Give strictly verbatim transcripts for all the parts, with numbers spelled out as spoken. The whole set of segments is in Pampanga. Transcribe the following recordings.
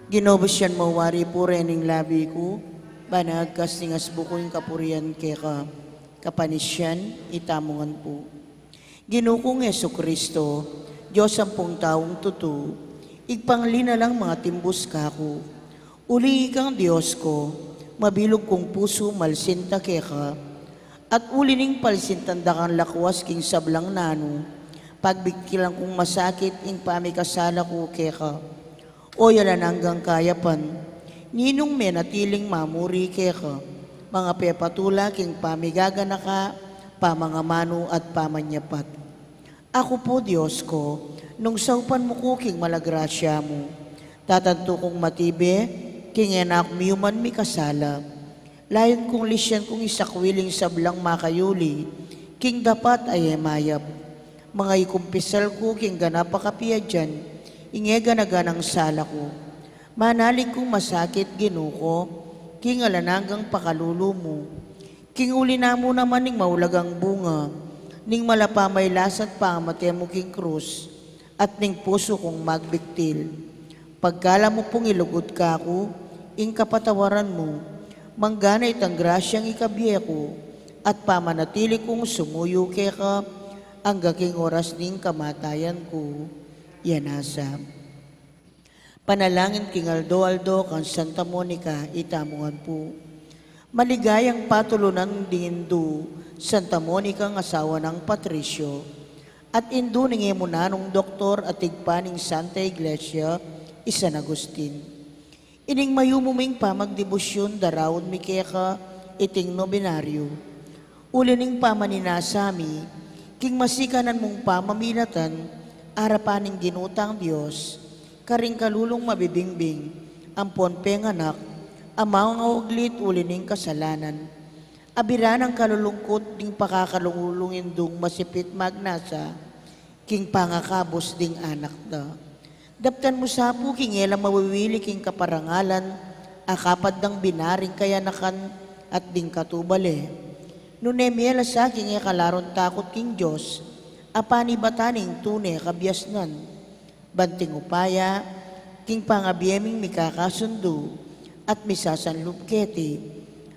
Ginu, busyan mu wari pu ring labi ku, ban agkas ning asbu ku ing kapurian keka. Kapanis yan, itamu ngan pu. Ginu kung Jesucristo, Dios ampong taung tutu, ibpa ning linalang mangatimbus kaku. Uling ikang Dios ku, mabilug kung pusu malsinta keka, at uli ning palsintan da kang lakwas king sablang nanu, pagbiktilan kung masakit ing pamikasala ku keka. O alang anggang kayapan, ninung menatiling mamuri keka, mangapepatula king pamigaganaka, pamangamanu at pamanyapat. Aku pu, Dios ku, nung saupan mu ku king mala grasya mu, tatantu kung matibe, king e na ku miyuman mikasala. Layun kung lisyan kung isakwil ing sablang makayuli, king dapat a e mayap. Mangakumpisal ku king ganap a kapiadan, ing e gana-ganang sala ku. Manalig kung masakit, Ginu ku, king alang anggang pakalulu mu. King uli na mu naman ning maulagang bunga, ning mala pamaglasang pamate mu king krus, at ning pusu kung magbiktil. Pagkalam mu pung ilugud kaku, ing kapatawaran mu, manggana itang grasyang ikabie ku, at pamanatili kung sumuyu keka, angga king oras ning kamatayan ku. Yan asa. Panalangin king aldo-aldo kang Santa Monica, itamu ngan pu. Maligayang patulunan ding indu, Santa Monica, asawa nang Patricio, at indu ning e mu nanung doktor at ibpa ning Santa Iglesia, i San Agustin. Ining mayumu ming pamagdebosyun daraun mi keka iting nobenaryo. Uli ning pamaninasa mi, king masikanan mung pamaminatan, arapan ning Ginu tang Dios, karing kalulung mabibingbing, ampon penganak, a mangauglit uli ning kasalanan. Abiran nang kalulungkut ding pakakalulung indung masipit magnasa, king pangakabus ding anak da. Daptan mu sa pu king e la mawiwili king kaparangalan, a kapad dang binaring kayanakan at ding katubale. Nune mie la sa king e kalarun takut king Dios, a panibatan ning tune kabiasnan. Ban king upaya, king pangabie ming mikakasundu, at misasanlub keti,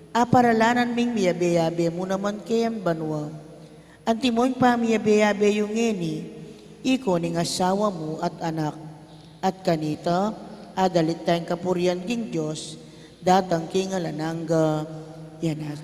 aparalanan ming miyabe-yabe mu naman keng banua. Antimo ing pamiyabe-yabe yu ngeni, ikong asawa mu at anak. At kanita, adalit tang kapurian king Dios, datang king alang angga. Yan at.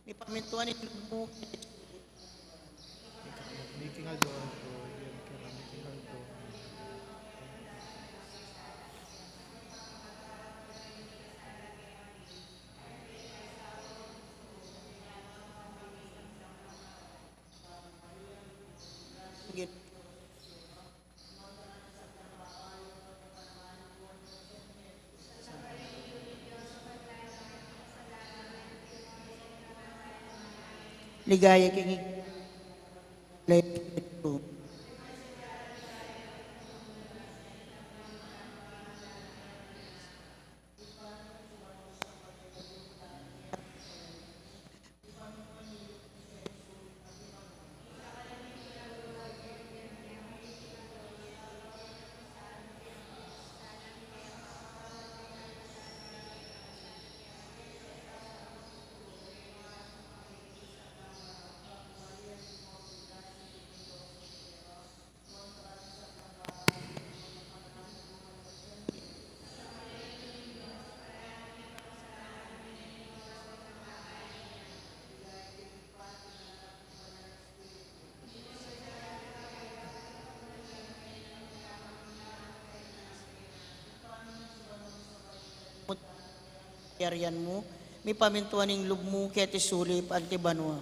Mipamintuan ing lub mu. Ligaya king Yarian mu, mipamintuan ing lub mu keti sulip anti banua.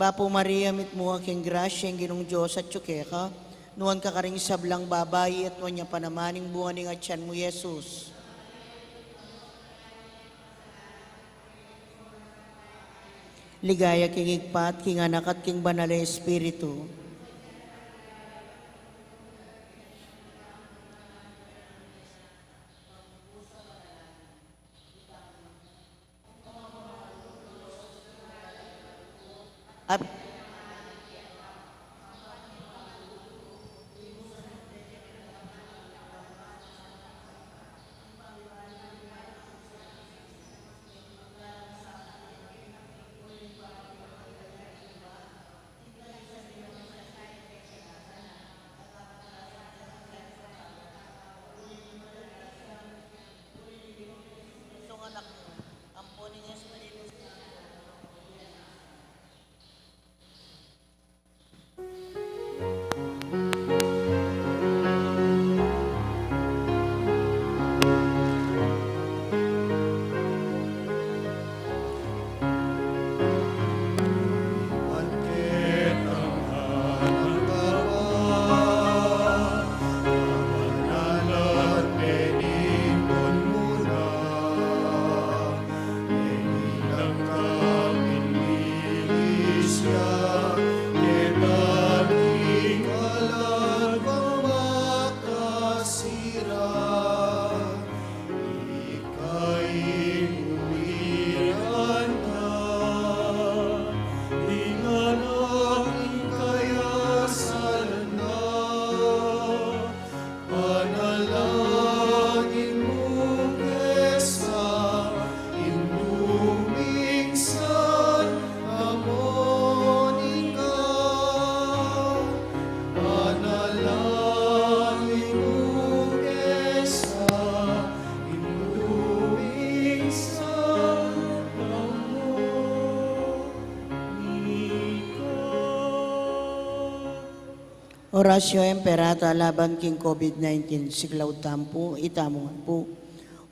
Bapu Maria, mitmu ka king grasya, ing Ginung Dios atyu keka, nuan ka karing sablang babai, at nuan ya pa naman ing bunga ning atyan mu, Jesus. Ligaya king Ibpa, at king Anak, at king Banal a Espiritu. Ab- Panalangin mu kesa, Indu ming Santa Monica. Panalangin mu kesa, Indu ming Santa Monica. Oratio Imperata laban king COVID nineteen, siglaw tamu pu, itamu ngan pu.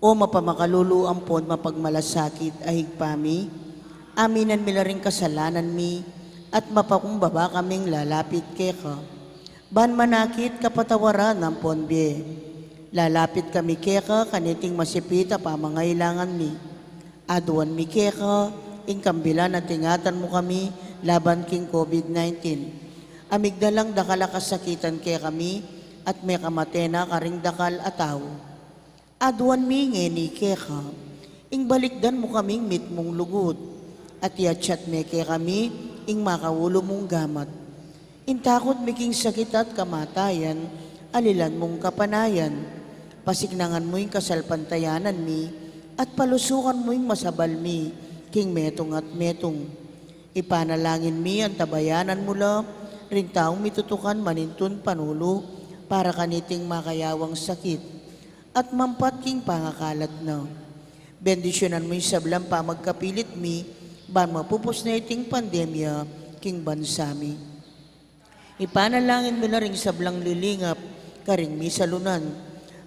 O mapamakalulu ampon mapagmalasakit a Ibpa mi, aminan mi la ring kasalanan mi, at mapakumbaba kaming lalapit keka. Ban manakit kapatawaran ampon bie. Lalapit kami keka kaniting masipit a pamangailangan mi. Aduan mi keka ing kambilan at ingatan mu kami laban king COVID nineteen. A migdalang dakal a kasakitan kekami at mekamate na karing dakal a tau. Aduan mi ngeni keka ing balikdan mu kaming mitmung lugud, at iatsat me kekami ing makaulu mung gamat. Ing takut mi king sakit at kamatayan, alilan mung kapanayan. Pasiknangan mu ing kasalpantayanan mi, at palusukan mu ing masabal mi king metung at metung. Ipanalangin mi, antabayanan mu la ring taung mitutukan manintun panulu para kaniting makayawang sakit at mampat king pangakalat na. Bendisyunan mu ing sablang pamagkapilit mi, ban mapupus na iting pandemya king bansa mi. Ipanalangin mi la ring sablang lilingap karing misalunan,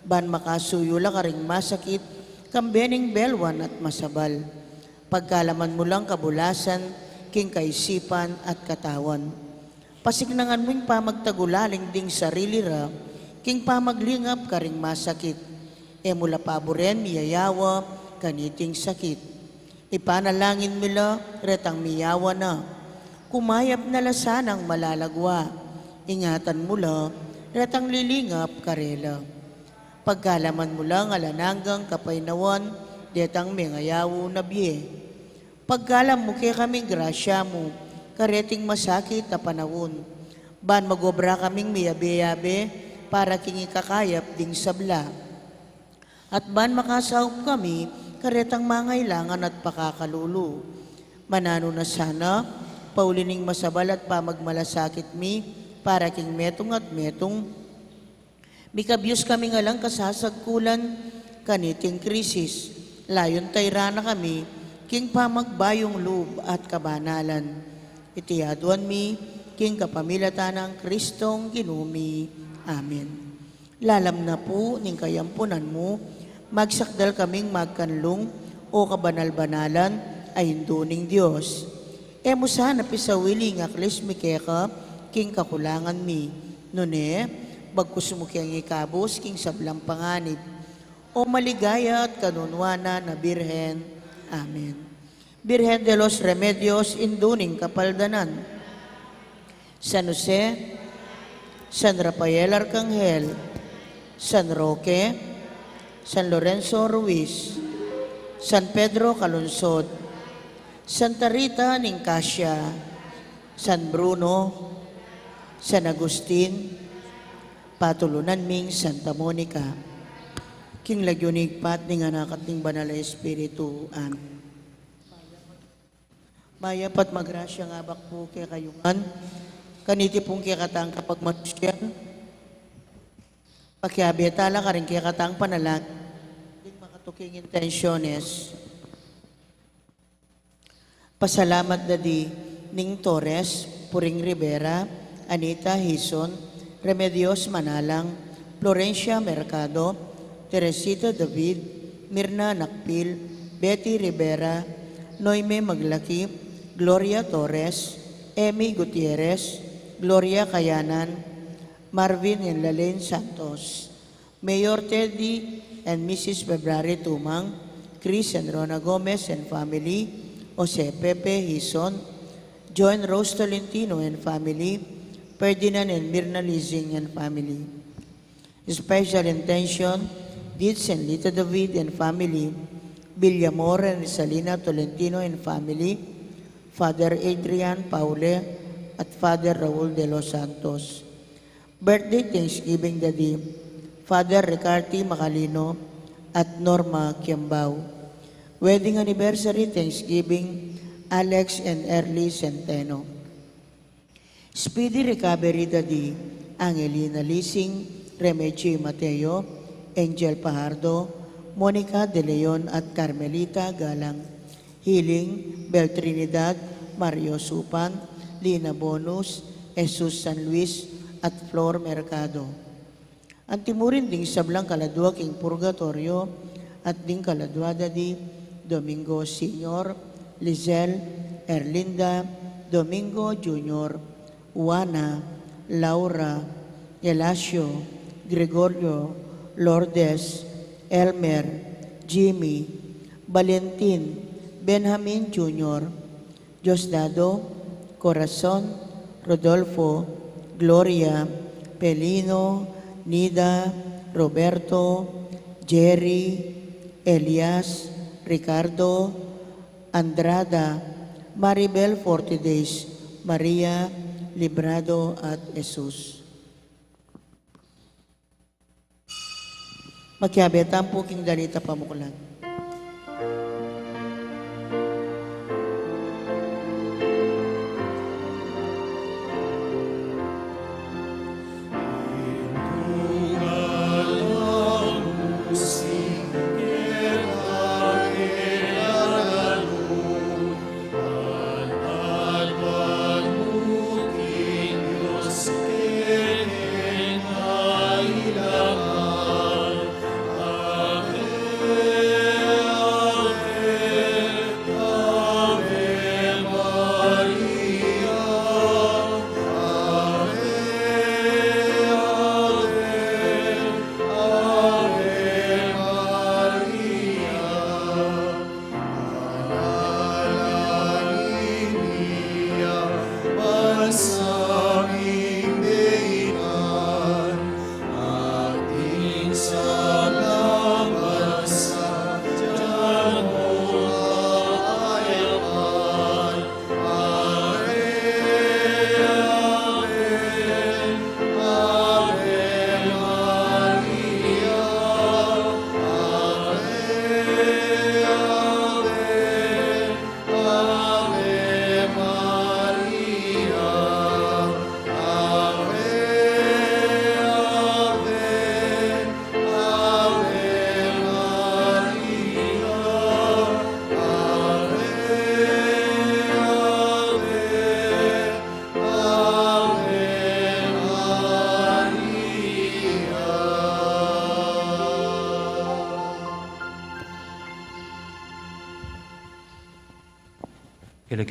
ban makasuyu la karing masakit, kambe ning belwan at masabal. Pagkalaman mu lang kabulasan king kaisipan at katawan. Pasiknangan mu ing pamagtagulaling ding sarili ra king pamaglingap karing masakit. E mu la paburen miyayawa kaniting sakit. Ipanalangin mi la retang miyawa na. Kumayap na la sanang malalagwa. Ingatan mu la retang lilingap karela. Pagkalaman mu lang alang anggang kapaynawan detang mengayaw na bie. Pagkalam mu kekaming grasya mu kareting masakit a panaun, ban magobra kaming miyabe-yabe para king ikakayap ding sabla, at ban makasaup kami karetang mangailangan at pakakalulu. Mananu na sana, pauli ning masabal at pamagmalasakit mi para king metung at metung, mikabyus kami ngan lang kasasagkulan kaniting krisis. Layun tayran na kami king pamagbayung lub at kabanalan. Iti aduan mi king kapamilatan nang Kristong Ginu mi. Amen. Lalam na pu ning kayampunan mu, magsakdal kaming magkanlung, o kabanal-banalan a Indu ning Dios. E mu sana pisawili ing aklis mi keka king kakulangan mi, nune bagkus mu keng ikabus king sablang panganib. O maligaya at kanunuanan a Birhen. Amen. Birhen de los Remedios, Indu ning Kapaldanan. San Jose, San Rafael Arcangel, San Roque, San Lorenzo Ruiz, San Pedro Calungsod, Santa Rita ning Cascia, San Bruno, San Agustin, patulunan ming Santa Monica. King lagyu ning Ibpa, ning Anak, at ning Banal a Espiritu. Amen. Mayap at magrasyang abak pu kekayu ngan, kaniti pung kekatang kapagmanusian, pakiabe tala karing kekatang panalangin, ding makatuking intensyones. Pasalamat da di Ning Torres, Puring Rivera, Anita Hizon, Remedios Manalang, Florencia Mercado, Teresita David, Mirna Nakpil, Betty Rivera, Noime Maglaki, Gloria Torres, Emmy Gutierrez, Gloria Kayanan, Marvin and Lalaine Santos, Mayor Teddy and Missus February Tumang, Chris and Rona Gomez and family, Jose Pepe Hizon, Joan Rose Tolentino and family, Ferdinand and Mirna Lizing and family. Special intention, Dids and Lita David and family, Villamor and Salina Tolentino and family, Father Adrian Paule, at Father Raul de los Santos. Birthday Thanksgiving da di Father Ricarty Macalino at Norma Kiambao. Wedding Anniversary Thanksgiving, Alex and Early Centeno. Speedy recovery da di Angelina Lising, Remedy Mateo, Angel Pajardo, Monica De Leon at Carmelita Galang. Healing, Bel Trinidad, Mario Supan, Lina Bonus, Jesus San Luis, at Flor Mercado. Antimurin ding sablang kaladua king purgatoryo, at ding kaladua da di Domingo Senior, Lizelle, Erlinda, Domingo Junior, Juana, Laura, Gelacio, Gregorio, Lourdes, Elmer, Jimmy, Valentin, Benjamin Junior, Diosdado, Corazon, Rodolfo, Gloria, Pelino, Nida, Roberto, Jerry, Elias, Ricardo, Andrada, Maribel Fortides, Maria, Librado, at Jesus. Makiabe tamu pu king dalit a pamuklan.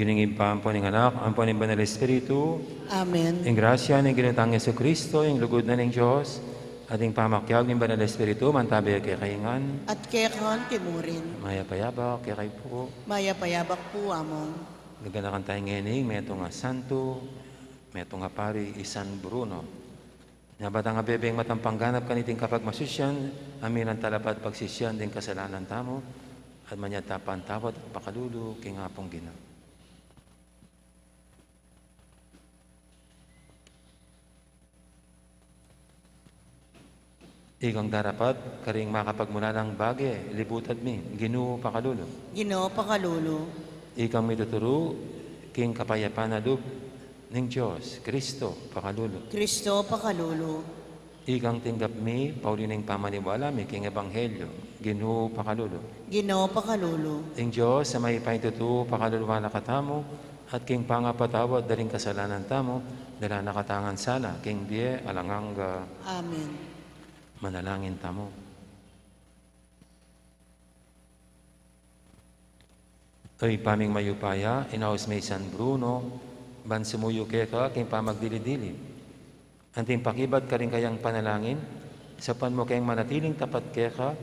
Ning Ibpa, ampo ning Anak, ampo ning Banal Espiritu. Amen. Ing grasya ning Ginu tang Jesucristo, ing lugud na ning Dios, at ing pamakiabe ning Banal Espiritu, mantabe kekayu ngan. At keka mu rin. Mayap a abak kekayu pu. Mayap a abak pu, Among. Gaganakan taya ngeni ing metung a santo, metung a pari, i San Bruno. Nya ba tang abebeng matampang ganap kaniting kapagmasusyan, a miran tala pat pagsisian ding kasalanan tamu, at manyad tang patawad at pakalulu king Apung Ginu. Ikang darapat karing makapagmulalang bage, libutad mi, Ginu, pakalulu. Ginu, pakalulu. Ikang mituturu king kapayapan a lub ning Dios, Kristo, pakalulu. Kristo, pakalulu. Ikang tinggap mi pauli ning pamaniwala mi king ebanghelyo, Ginu, pakalulu. Ginu, pakalulu. Ing Dios a mayupaya tutu pakalulu la katamu, at king pangapatawad da ring kasalanan tamu, dala na katamu ngan sana king bie alang angga. Amen. Manalangin tamu. O Ibpa ming mayupaya, inaus me i San Bruno ban sumuyu keka king pamagdili-dili anting pakibat karing kayang panalangin, saupan mu keng manatiling tapat keka,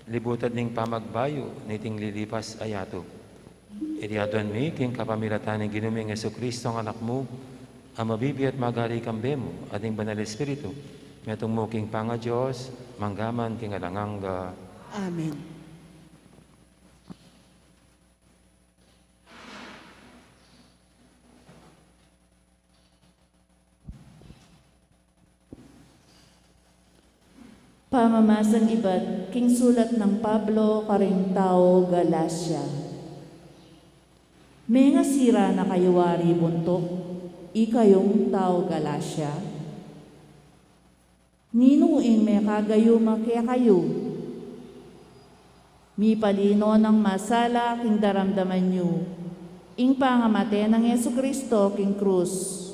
libutad ning pamagbayu niting lilipas a yatu. Iti aduan mi king kapamilatan ning Ginu ming Jesucristo, a Anak mu, a mabibie at magari kambe mu at ning Banal Espiritu, metung mu king pangaDios, mangga man king alang angga. Amen. Pamamasang ibat king sulat nang Pablo karing tau Galacia. Mengasira na kayu wari buntuk, ikayung tau Galacia? Ninu ing mekagayuma kekayu? Mipalino nang masala king daramdaman yu ing pangamate nang Jesucristo king krus.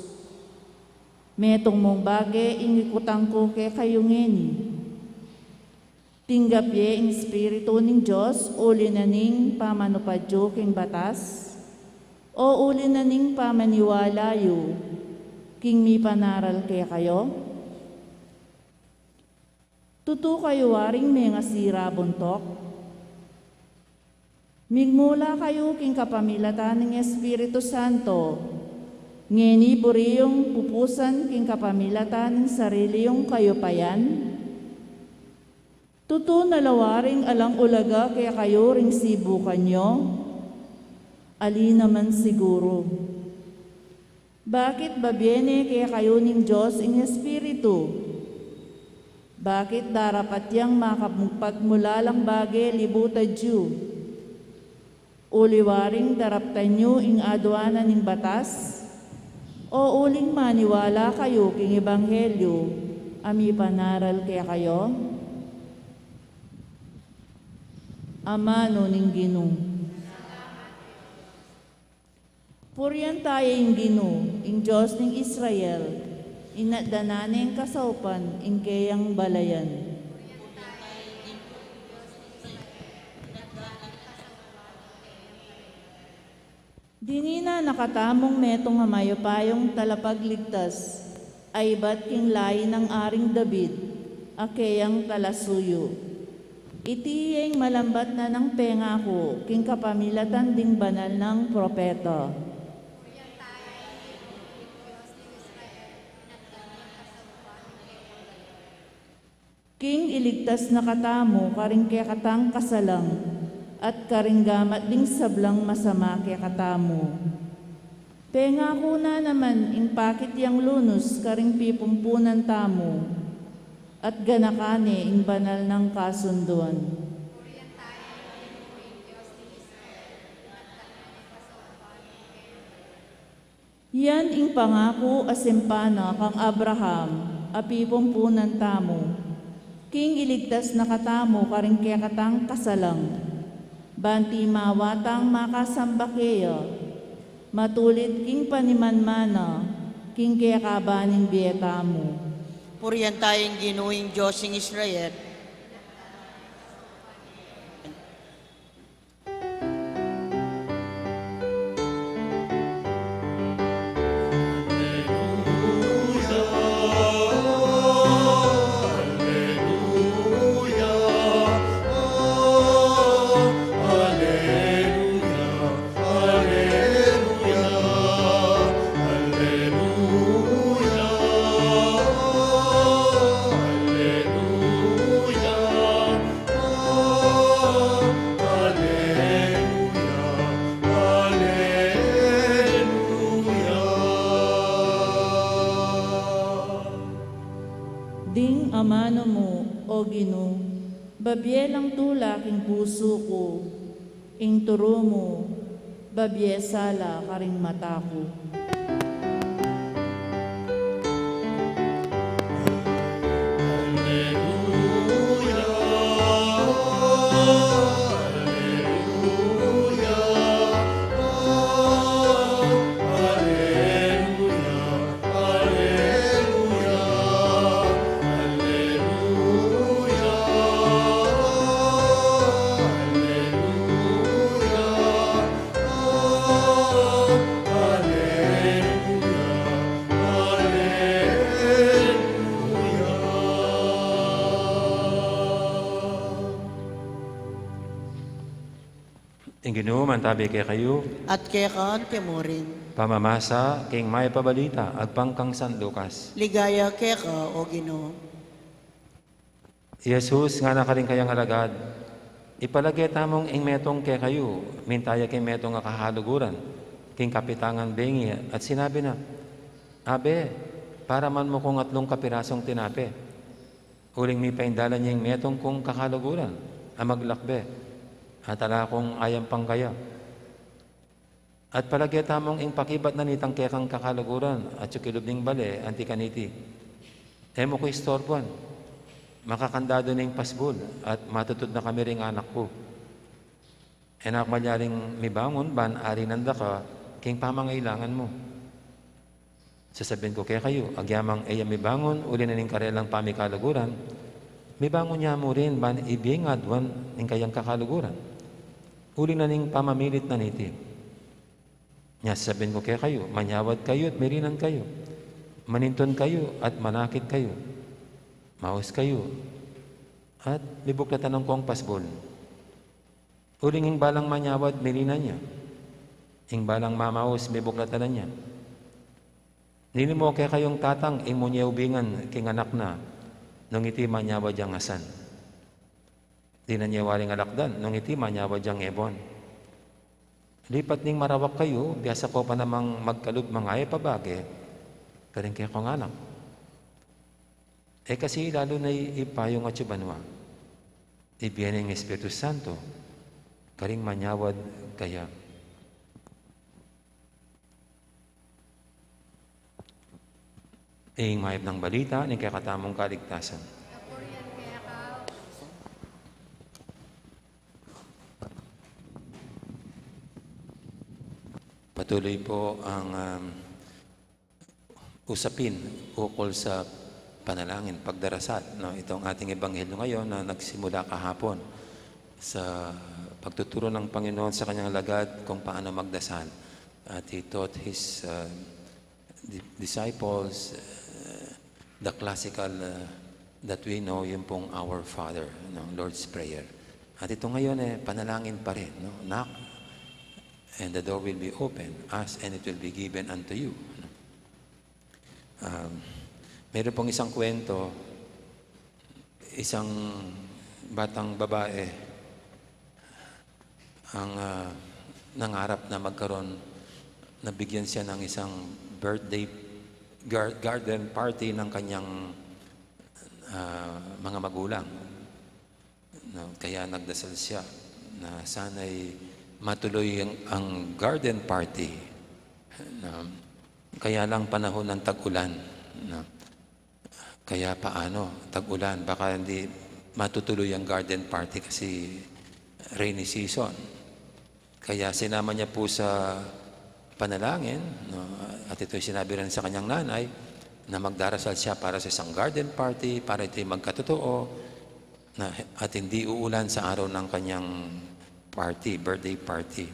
Metung mung bage ing ikutang ku kekayu ngeni. Tinggap ye ing Espiritu ning Dios uli na ning pamanupad yu king batas, o uli na ning pamaniwala yu king mipanaral kekayu? Tutu kayu waring mengasira buntuk? Migmula kayu king kapamilatan ning Espiritu Santo, ngeni buri yung pupusan king kapamilatan ning sarili yung kayupayan? Tutu na la waring alang ulaga kekayu ring sibukan yu? Ali naman siguru. Bakit babie ne kekayu ning Dios ing Espiritu? Bakit darapat yang makapagmulalang bage libutad yu? Uli waring daraptan yu ing aduanan ning batas, o uling maniwala kayu king ebanghelyo a mipanaral kekayu? Amanu ning Ginu. Purian taya ing Ginu, ing Dios ning Israel, inatdanan neng kasaupan ing keyang balayan. Dinina na katamung metung a mayupayung talapagligtas, a ibat king lain nang Aring David, a keyang talasuyu. Iti ya ing malambat na nang pengaku king kapamilatan ding banal nang propeta. King iligtas na katamu karing kekatang kasalang, at karing gamat ding sablang masama kekatamu. Pengaku na naman ing pakit yang lunus karing pipumpunan tamu, at ganakan ne ing banal nang kasunduan. Yan ing pangaku a simpan na kang Abraham, a pipumpunan tamu, king iligtas na katamu karing kekatang kasalang, ban timawa tang makasamba keya, matulid king panimanmana, king kekaban ning bie tamu. Purian taya ing Ginu ing Dios ning Israel. Ing amanu mu, O Ginu, babie lang tula king pusu ku, ing turu mu, babie sala karing mata ku. Ing Ginu mantabi kekayu. At keka mu rin. Pamamasa king Mayap a Balita agpang kang San Lucas. Ligaya keka, O Ginu. I Jesus ngana karing kayang alagad, ipalage tamung ing metung kekayu, minta ya king metung a kahaluguran, king kapitangan bengi, at sinabi na, Abe, paraman mu kung atlung kapirasung tinape. Uling mipaindalan ya ing metung kung kakaluguran a maglakbe, at ala kung ayampang kaya. At palage tamung ing pakibat na nitang kekang kakaluguran, at sukilub ning bale, anti kaniti, E mu ku istorbuan, makakandadu na ing pasbul, at matutud na kami ring anak ku. E na ku malyaring mibangun ban arinan da ka king pamangailangan mu. Sasabian ku kekayu, agyamang e ya mibangun uli na ning karelang pamikaluguran, mibangun ya mu rin ban ibie ngan ing kayang kakaluguran uli na ning pamamilit na niti. Nya sasabian ku kekayu, manyawad kayu at mirinan kayu, manintun kayu at manakit kayu, maus kayu at mibuklatan na kung pasbul. Uling ing balang manyawad, mirinan ya. Ing balang mamaus, mibuklatan na ya. Ninu mu kekayung tatang ing munye ubingan king anak na, nung iti manyawad yang asan? Dinan ye waring alakdan nung iti manyawad yang ebon. Lipat ning marawak kayu, biasa ko pa namang magkalub mangayap a bage karing kekong anak. E kasi lalu na i-, ipayung atyu banua, ibie na ing Espiritu Santo karing manyawad kaya. Ing mayap nang balita ning kekatamung kaligtasan. Patuloy po ang, um, usapin ukol sa panalangin, pagdarasal, no? Itong ating ebanghelyo ngayon na nagsimula kahapon sa pagtuturo ng Panginoon sa kanyang alagad kung paano magdasal. At he taught his, uh, di-, disciples, uh, the classical, uh, that we know, yung pong Our Father, no? Lord's Prayer. At ito ngayon, eh, panalangin pa rin, no? Knock, and the door will be open. Ask, and it will be given unto you, no? Um, meron pong isang kwento, isang batang babae ang, ah, nangarap na magkaroon, nabigyan siya ng isang birthday gar-, garden party ng kanyang, ah, mga magulang. No, kaya nagdasal siya na sana'y matuloy ang, ang garden party. No, kaya lang panahon ng tag-ulan. No, kaya paano? Tag-ulan, baka hindi matutuloy ang garden party kasi rainy season. Kaya sinama niya po sa panalangin, no? At ito'y sinabi rin sa kanyang nanay na magdarasal siya para sa isang garden party, para ito'y magkatotoo, na, at hindi uulan sa araw ng kanyang, party, birthday party.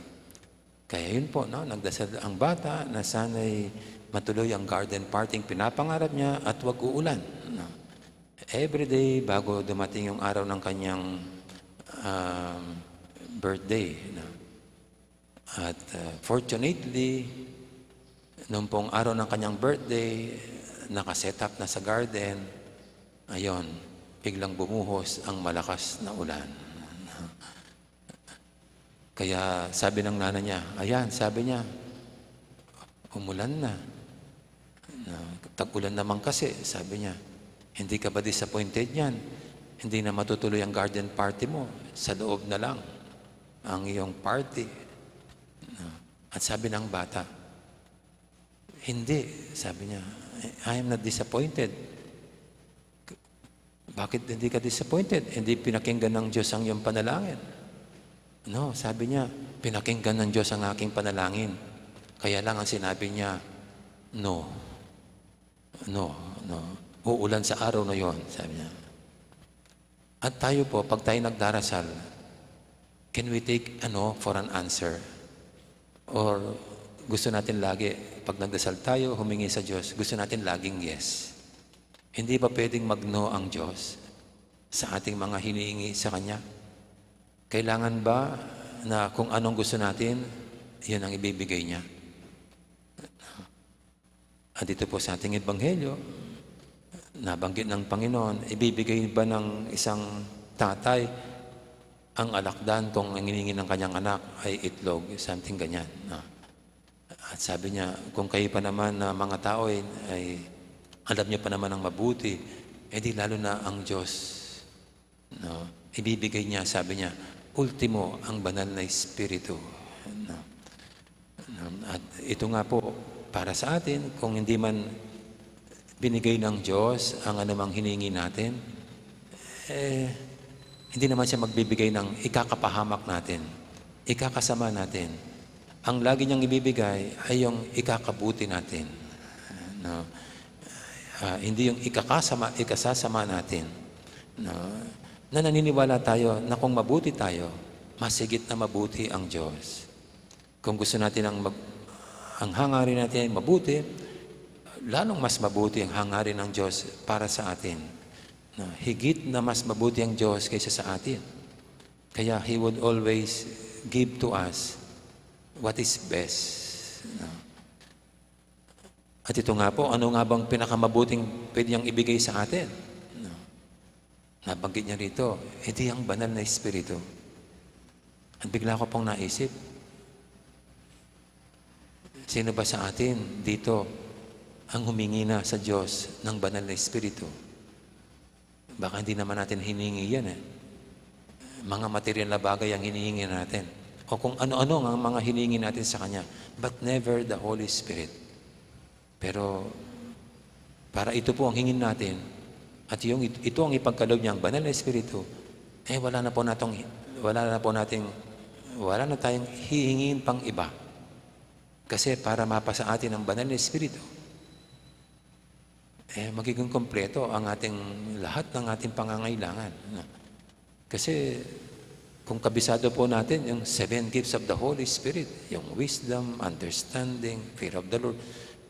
Kaya yun po, no? Nagdasal ang bata na sana'y matuloy ang garden party, ang pinapangarap niya, at wag uulan, no? Every day bago dumating yung araw ng kanyang, um, birthday, no? At, uh, fortunately, nung pong araw ng kanyang birthday, naka-set up na sa garden, ayun, biglang bumuhos ang malakas na ulan. Kaya sabi ng nanay niya, "Ayan," sabi niya, "umulan na. Na, tag-ulan naman kasi," sabi niya. Hindi ka ba disappointed niyan? Hindi na matutuloy ang garden party mo. Sa loob na lang ang iyong party. No? At sabi ng bata, "Hindi," sabi niya, "I am not disappointed." "Bakit hindi ka disappointed? Hindi pinakinggan ng Diyos ang iyong panalangin." "No," sabi niya, "pinakinggan ng Diyos ang aking panalangin. Kaya lang ang sinabi niya, 'No. No, no. Uulan sa araw na yon,'" sabi niya. At tayo po, pag tayo nagdarasal, can we take a no for an answer? Or gusto natin lagi, pag nagdasal tayo, humingi sa Diyos, gusto natin laging yes? Hindi ba pwedeng mag-no ang Diyos sa ating mga hinihingi sa Kanya? Kailangan ba na kung anong gusto natin, yun ang ibibigay niya? At dito po sa ating ebanghelyo, nabanggit ng Panginoon, ibibigay ba ng isang tatay ang alakdan kung ang hinihingi ng kanyang anak ay itlog, something ganyan, no? At sabi niya, "Kung kayo pa naman na mga tao ay, ay alam niyo pa naman ang mabuti, eh di lalo na ang Diyos." No? Ibibigay niya, sabi niya, ultimo, ang banal na Espiritu. No? No? At ito nga po, para sa atin, kung hindi man binigay ng Diyos ang anumang hiningi natin, eh, hindi naman siya magbibigay ng ikakapahamak natin, ikakasama natin. Ang lagi niyang ibibigay ay yung ikakabuti natin. No? Ah, hindi yung ikakasama, ikasasama natin. No? Na naniniwala tayo na kung mabuti tayo, mas higit na mabuti ang Diyos. Kung gusto natin ang mag-, ang hangarin natin ay mabuti, lalong mas mabuti ang hangarin ng Diyos para sa atin. No? Higit na mas mabuti ang Diyos kaysa sa atin. Kaya He would always give to us what is best. No? At ito nga po, ano nga bang pinakamabuting pwede niyang ibigay sa atin? No? Nabanggit niya rito, edi ang banal na Espiritu. At bigla ko pong naisip, sino ba sa atin dito ang humingi na sa Diyos ng banal na Espiritu? Baka hindi naman natin hiningi yan eh. Mga material na bagay ang hinihingi natin. O kung ano-ano ang mga hiningi natin sa Kanya. But never the Holy Spirit. Pero para ito po ang hingin natin, at yung it-, ito ang ipagkaloob niya, ang banal na Espiritu, eh wala na po natong, wala na po nating, wala na tayong hihingin pang iba. Kasi para mapasa atin ang banal na Espiritu, eh, magiging kompleto ang ating, lahat ng ating pangangailangan, no? Kasi kung kabisado po natin yung seven gifts of the Holy Spirit, yung wisdom, understanding, fear of the Lord,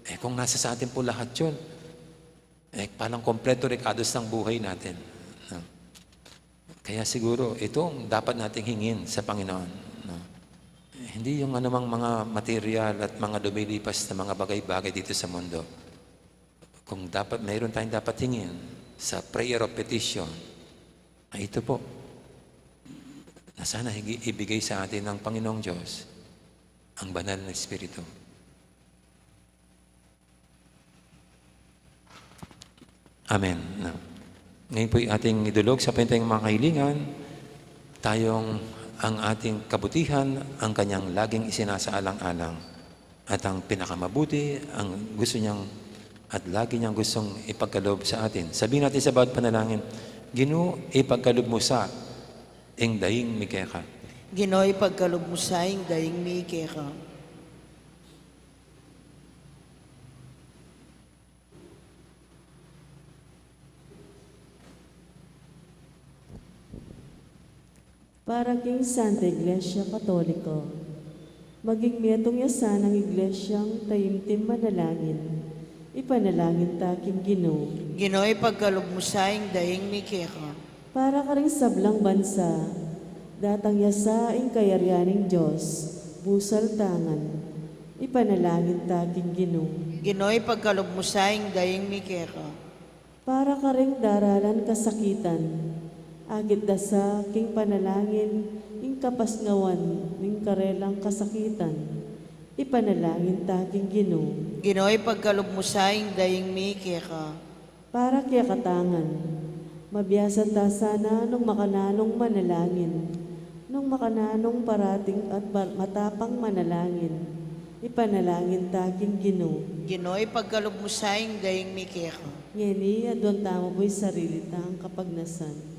eh, kung nasa sa atin po lahat yun, eh, parang kompleto rekados ng buhay natin, no? Kaya siguro, ito ang dapat nating hingin sa Panginoon, no? Hindi yung anumang mga material at mga lumilipas na mga bagay-bagay dito sa mundo. Kung dapat, mayroon tayong dapat hingin sa prayer of petition, ay ito po, na sana higi-, ibigay sa atin ng Panginoong Diyos ang banal na Espiritu. Amen. No. Ngayon po'y ating idulog sa pantayang mga kahilingan, tayong ang ating kabutihan, ang kanyang laging isinasaalang-alang, at ang pinakamabuti, ang gusto niyang at lagi niyang gustong ipagkaloob sa atin. Sabihin natin sa bawat panalangin, "Ginu, ipagkaloob mu sa ing daing mi keka." Ginu, ipagkaloob mu sa ing daing mi keka. Para king Santa Iglesia Katoliko, maging metung ya sanang Iglesiang taimtim manalangin, ipanalangin ta king Ginu. Ginu, ipagkalub mu sa ing daing mi keka. Para karing sablang bansa, datang ya sa ing kayarian ning Dios, busal tangan, ipanalangin ta king Ginu. Ginu, ipagkalub mu sa ing daing mi keka. Para karing daralan kasakitan, akit da sa king panalangin ing kapasngawan ning karelang kasakitan, ipanalangin ta king Ginu. Ginu, ipagkalub mu sa ing daing mi keka. Para kekatang ngan, mabiasa ta sana nung makananung manalangin, nung makananung parating at par-, matapang manalangin, ipanalangin ta king Ginu. Ginu, ipagkalub mu sa ing daing mi keka. Ngeni, aduan tamu pu ing sarili tang kapagnasan.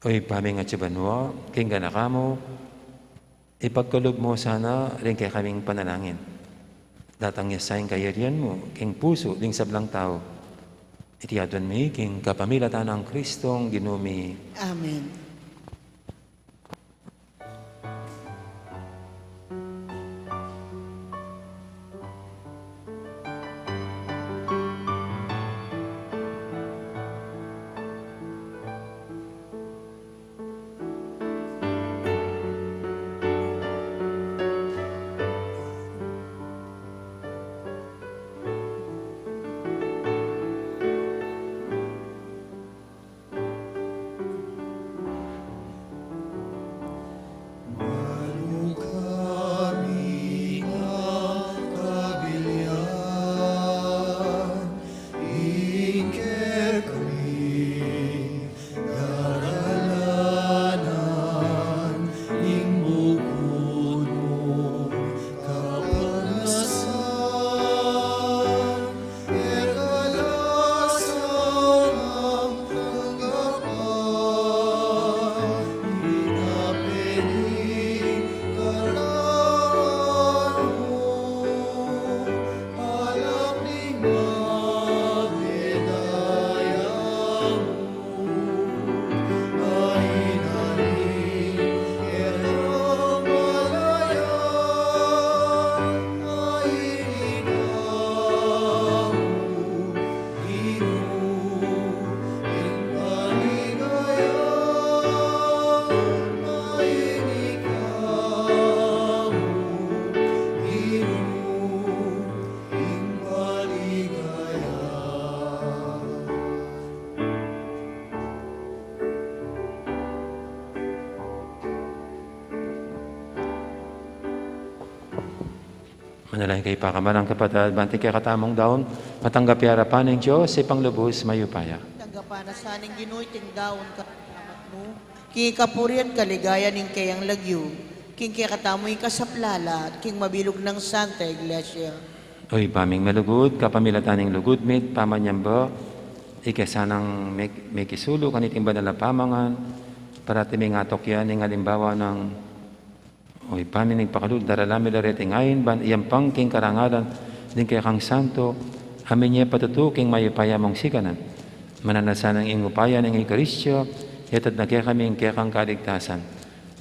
O Ibpa ming atsu banua, king ganaka mu, ipagkalub mu sana ring kekaming panalangin. Datang ya sa ing kayarian mu king pusu ding sablang tau. Iti aduan mi king kapamilatan nang Kristong Ginu mi. Amen. Manalangin kayu pa, kamare at kapatad, ban ing kekatamung daun matanggap ya king arapan ning Dios, Ibpang lubus mayupaya. Tanggapan na sa ning Ginu iting daun king kapurian at kaligayan ning keyang lagyu, king kekatamung kasaplalan at king mabilug nang Santa Iglesia. O Ibpa ming malugud, kapamilatan ning lugud mi at pamanyamba, ika sanang mik-, mikisulu kaniting banal a pamangan, parati ming atukyan ing alimbawa nang O Ibpa ming migpakalub, daralan mi la reting ain ban iyampang king karangalan ning kekang santo, a minie patutu king mayupaya mung sikanan. Mananu na sanang ing upaya ning Eukaristia, iyatud na kekami ing kekang kaligtasan.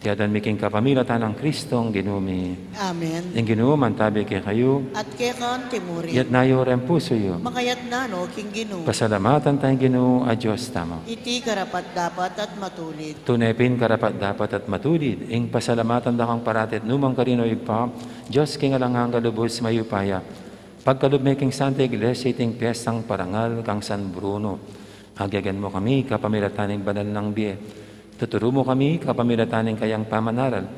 Iti aduan mi king kapamilatan nang Kristong Ginu mi. Amen. Ing Ginu mantabi kekayu. At keka mu rin. Iyatas yu ring pusu yu. Makayatas no king Ginu. Pasalamatan taya ing Ginu a Dios tamu. Iti karapat-dapat at matulid. Tune pin karapat-dapat at matulid ing pasalamatan da kang parati at nukarin man, O Ibpa, Dios king alang angga, lubus mayupaya. Pagkalub me king Santa Iglesia iting piestang parangal kang San Bruno. Agyagan mu kami kapamilatan ning banal nang bie. Tuturu mu kami kapamilatan ning kayang pamanaral.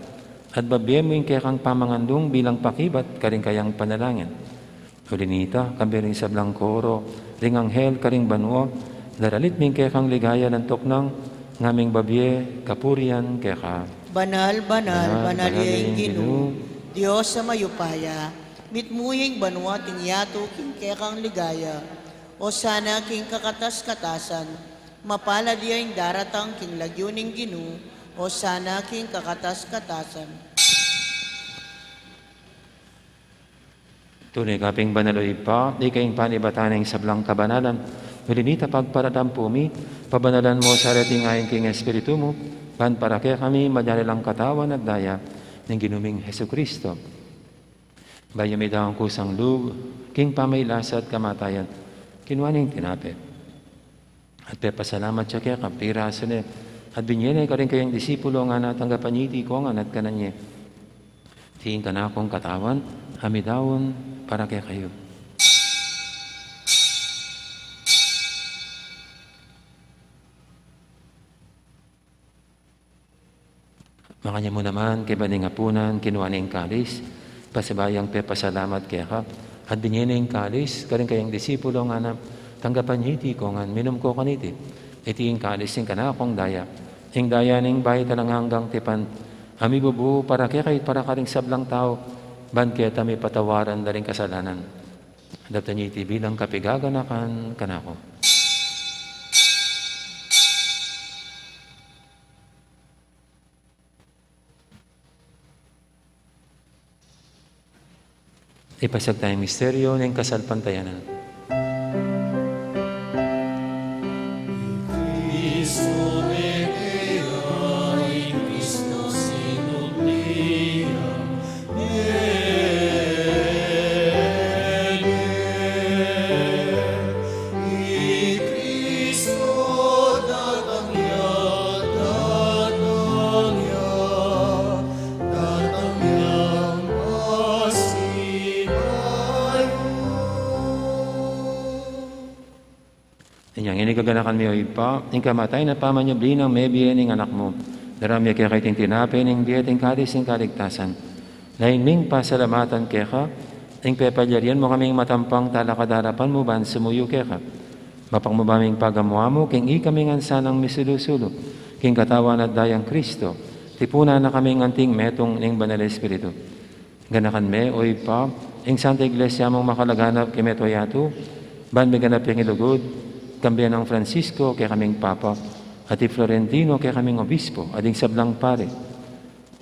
At babie mu ing kekang pamangan nung bilang pakibat karing kayang panalangin. Uli na nita, kayabe ring sablang koro ring anghel karing banua, daralit mi ing kekang ligaya nang tuknang, ngaming babie kapurian keka. Banal, banal, banal, banal ya ing Ginu, Dios a mayupaya. Mitmu ya ing banua at ing yatu king kekang ligaya. Osana king kakatas-katasan. Mapalad ya ing daratang king lagyu ning Ginu. Osana king kakatas-katasan. Tune ka pin banal, O Ibpa, ika ing panibatan ning sablang kabanalan. Uli na nita, pagparamdam pu mi, pabanalan mu sa reting ain king Espiritu mu, ban para kekami maging la ring katawan at daya ning Ginu ming Jesucristo. Bayu midaun kusang lub king pamagkasakit at kamatayan, kinua ne ing tinape. At pepasalamat ya keka, pirasu ne, at binie ne karing kayang disipulo, ngana, tanggapan ye iti, at kanan ye. Iti ing kanakung katawan, a midaun para kekayu. Makanyan mu naman, kaybat ning apunan, kinua ne ing kalis, pasibayu yang pepasalamat keka, at binie ne ing kalis karing kayang disipulo, ngana, tanggapan ye iti kongan, minum ko kaniti. Iti ing kalis ning kanakung daya, ing daya ning bayu at alang anggang tipan, a mibubu para kekayu at para karing sablang tau, ban keta mipatawaran da ring kasalanan. Daptan ye iti bilang kapaganakan kanaku. Ipasiag taya ing misteryu ning kasalpantayanan. I Kristo datang ya, datang ya, datang yang pasibayu. Inyang ini gaganakan mi, O Ibpa, ing kamatayan at pamanyubli nang mebie ning Anak mu. Daraun mi keka iting tinape ning bie at ing kalis ning kaligtasan. Lalu ming pasalamatan keka ing pepalyarian mu kaming matampang talakad king arapan mu ban sumuyu keka. Mapakambe ming pagamu-amu king ikami ngan sanang misulu-sulu king katawan at dayang Kristo, tipunan na kaming anting metung ning Banal Espiritu. Ganakan me, O Ibpa, ing Santa Iglesia mung makalaganap king mabilug a yatu, ban miganap yang lugud, kambe nang Francisco kekaming Papa, at i Florentino kekaming Obispo, at ding sablang pari.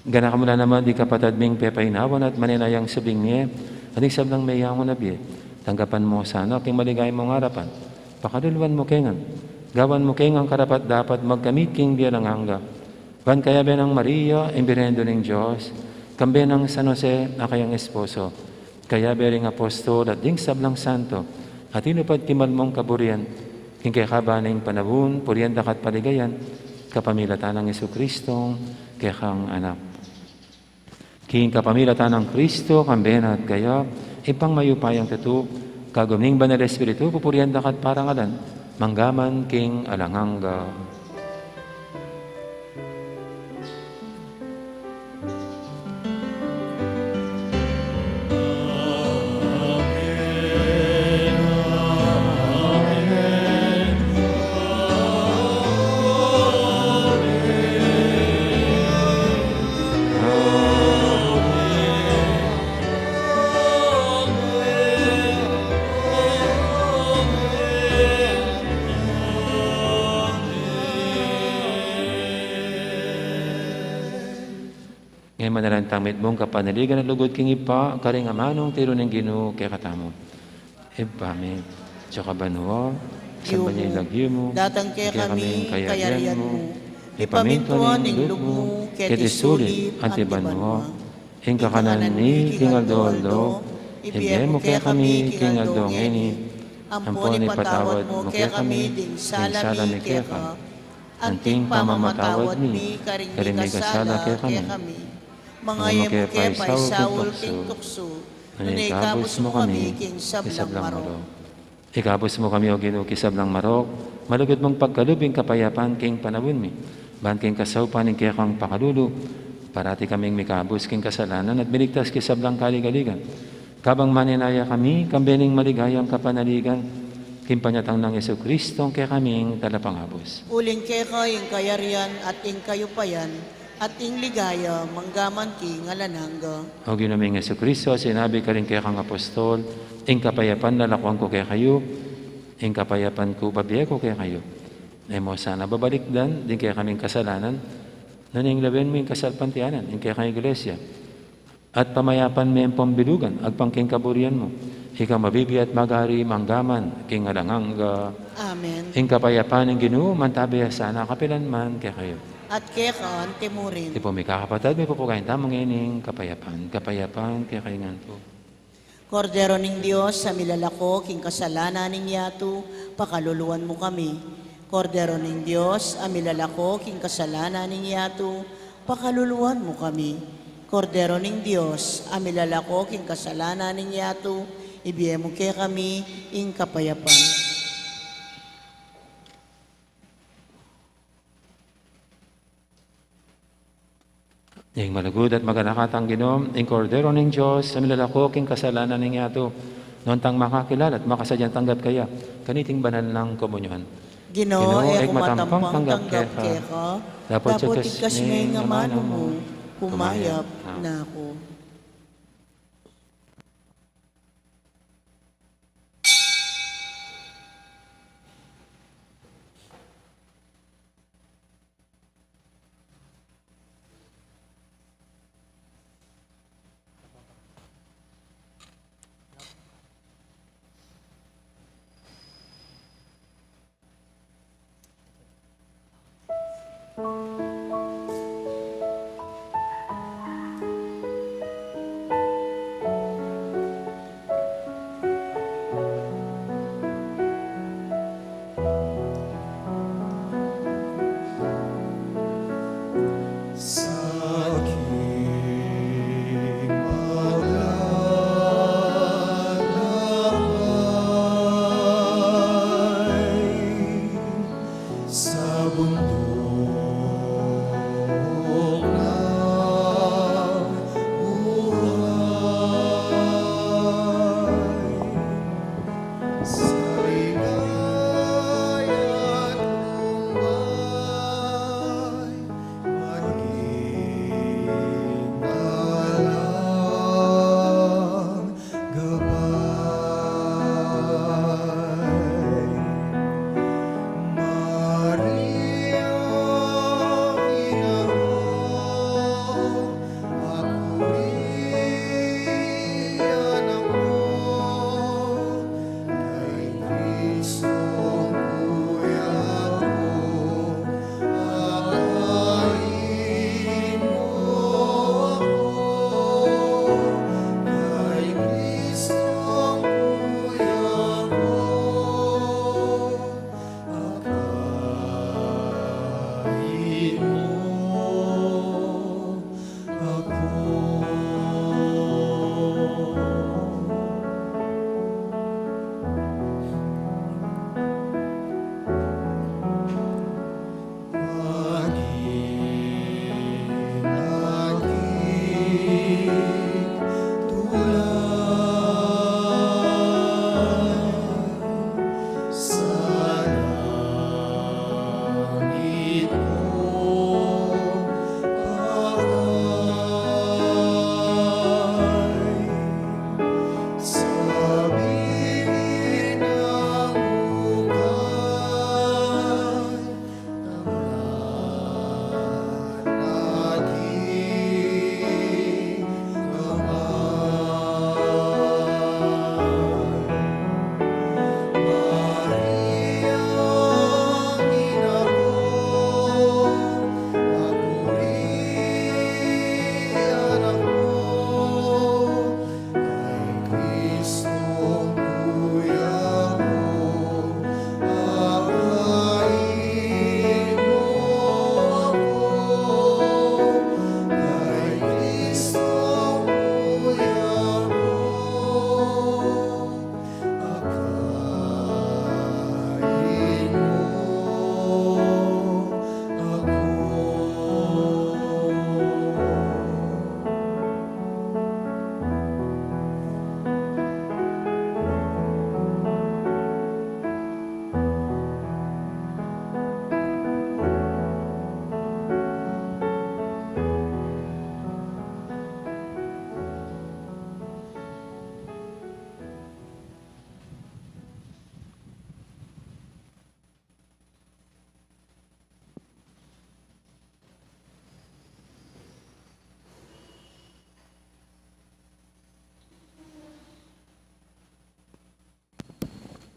Ganakan mu la naman ding kapatad ming pepainawan at manenayang subling mie, at ding sablang meyangu na bie. Tanggapan mu la sana king maligaya mung arapan. Pakaluluan mu kami ngan. Gawan mu kaming karapat-dapat magkamit king bie alang angga. Ban kayabe nang Maria, ing Birhen Indu ning Dios, kambe nang San Jose, a kayang esposo, kayabe ring apostol at ding sablang santo, a tinupad king mal mung kaburian, king kekaba ning panaun, purian da ka at paligayan, kapamilatan nang Jesucristo, kekang Anak. King kapamilatan nang Kristo, kambe na at kaya, Ibpang mayupayang tutu, kagum ning Banal Espiritu, pupurian da ka at parangalan, mangga man king alang angga. Ngeni manalangin tamu mitmung kapanaligan a lugud king Ibpa, karing amanung tiru ning Ginu kekatamu. Ibpa mi, atsu ka banua, misamban ya ing lagyu mu, datang kekami ing kayarian mu, mipamintuan ing lub mu, keti sulip anti banua. Ing kakanan mi king aldo-aldo, ibie mu kekami king aldo ngeni, ampon ipatawad mu kekami ding sala mi keka, anti ing pamamatawad mi karing mikasala kekami. Manga e mu ke paisaul king tuksu, nune ikabus mu kami king sablang marok. Ikabus mu kami, O Ginu, king sablang marok, malugud mung pagkalub ing kapayapan king panaun mi, ban king kasaupan ning kekang pakalulu, parati kaming mikabus king kasalanan at miligtas king sablang kaligaligan. Kabang manenaya kami, kambe ning maligayang kapanaligan, king panyatang nang Jesucristo, kekaming Talapangabus. Uling keka ing kayarian at ing kayupayan, at ing ligaya, mangga man king alang angga. O Ginu ming Jesucristo, sinabi karing kekang apostol, ing kapayapan lalakwan ku kekayu, ing kapayapan ku bibie ku kekayu. E mu sana babalikdan ding kekaming kasalanan, nune lawen mu ing kasalpantayanan ning kekang Iglesia. At pamayapan me ampon bilugan, agpang king kaburian mu. Ika mabibie at magari mangga man king alang angga. Amen. Ing kapayapan ning Ginu, mantabi ya sana kapilan man kekayu. At keka anti murin. Ipu mi kakapatad, mipupugayan tamu ngening kapayapan. Kapayapan kekayu ngan pu. Kordero ning Dios, a milalako king kasalanan ning yatu, pakaluluan mu kami. Kordero ning Dios, a milalako king kasalanan ning yatu, pakaluluan mu kami. Kordero ning Dios, a milalako king kasalanan ning yatu, ibie mu kekami ing kapayapan. Ing malugud at maganakang Ginu, ing Kordero ning Dios, a milalako king kasalanan ning yatu, nuan tang makakilala at makasadyang tanggap kaya kaniting banal nang komunyon. Ginu, e ku matampang tanggap keka, dapot igkas me ing amanu mu, kumayap na ku.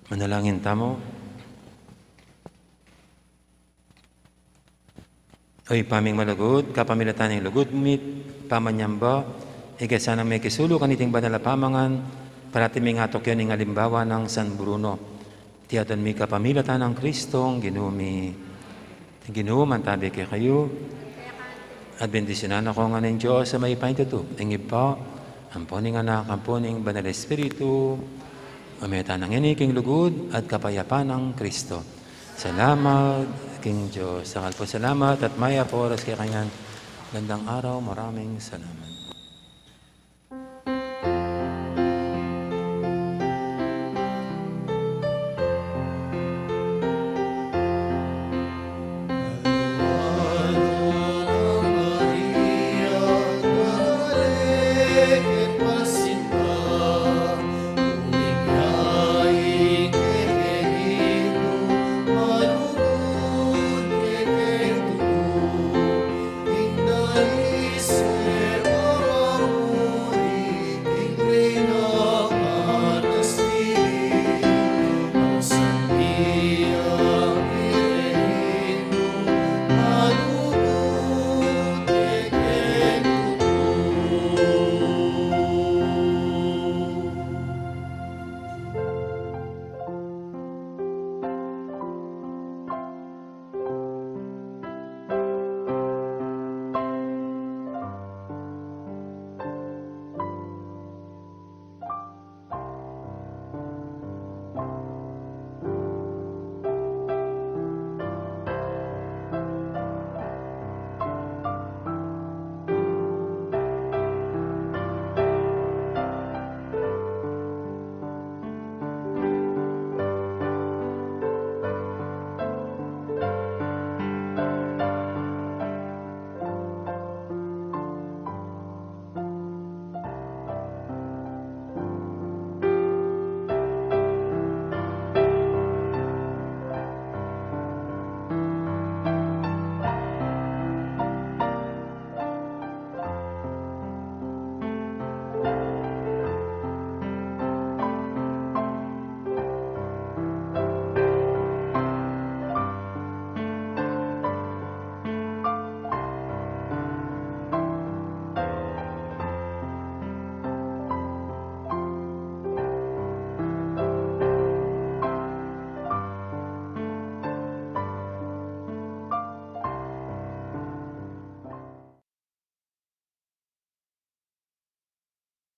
Manalangin tamu. O Ibpa ming malugud, kapamilatan ning lugud mi't pamanyamba, ika sanang mekisulu kaniting banal a pamangan, parati ming atukyan ing alimbawa nang San Bruno. Iti adwan mi kapamilatan nang Kristong Ginu mi. Ing Ginu mantabi kekayu. At bendisyunan na kayu ngan ning Dios a mayupayang tutu, ing Ibpa, ampo ning Anak, ampo ning Banal Espiritu. Mako tana ngeni king lugud at kapayapan nang Kristo. Salamat king Dios. Dakal pung salamat at mayap a oras kekayu ngan. Gandang araw, maraming salamat.